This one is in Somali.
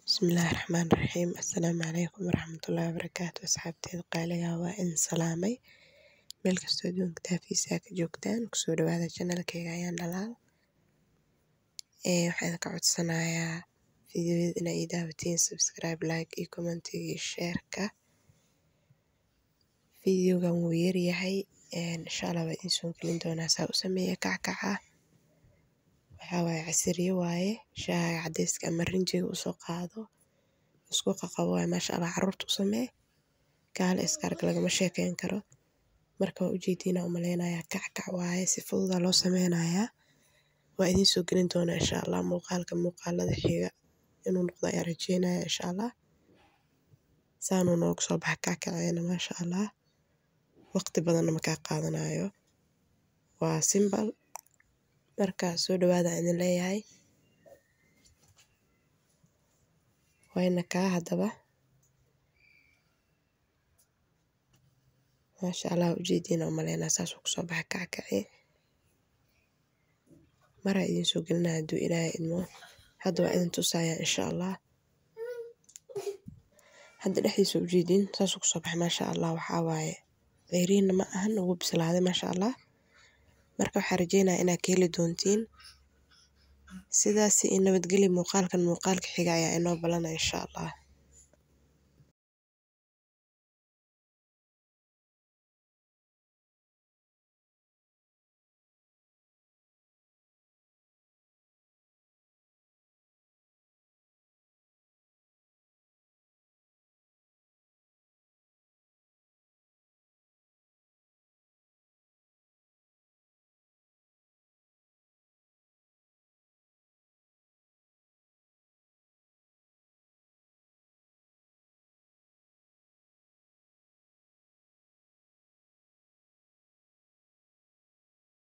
Bismillahi Raxmaani Raxiim. Assalaamu calaykum waraxmatullaahi wabarakaatu. Asxaabteeda qaaliga, waa in salaamay meel kastoo adduunka daafiisa ka joogtaan. Kusoo dhawaada channelkayga Ayaan Dhalaal. Waxaan idinka codsanayaa fiidiyoyada inaa ii daawatiin, subscribe, like iyo comment iyo share-ka. Fiidiyogan wuu yaryahay, insha Allah waa idiin soo gelin doonaa saa u sameeya kackaca. Waxaa waaye casiriyo waaye, shaaha cadeyska ama rinjiga usoo qaado, isku qaqabo waaye. Maasha Allah, caruurta u samee, kaale iska arag, lagama sheekeyn karo. Marka waa ujeediina umaleynayaa, kackac waaye, si fududaa loo sameynayaa. Waa idiin soo gelin doonaa insha Allah muuqaalka muuqaalada xiga inuu noqdo ayaan rajeynaya insha Allah. Saanuu noogu soo baxa kackaceena, maasha Allah. Waqti badanna ma kaa qaadanayo, waa simple. Marka soo dhawaada idin leeyahay. Wayna kaa haddaba, maasha Allah, ujeediina umaleynaa saasuu kusoo baxa kackaci. Maraa idiin soo gelinaya hadduu Ilaahay idmo. Hadda waa idin tusayaa insha Allah. Hadda dhexdiisa ujeediin saasuu kusoo baxay, maasha Allah. Waxaa waaye ceyriinna ma ahan, wuu bislaaday, maasha Allah. Marka waxaa rajeynaya inaad ka heli doontiin. Sidaas iyo nabadgelyo, muuqaalkan muuqaalka xiga ayaa inoo balana insha Allah.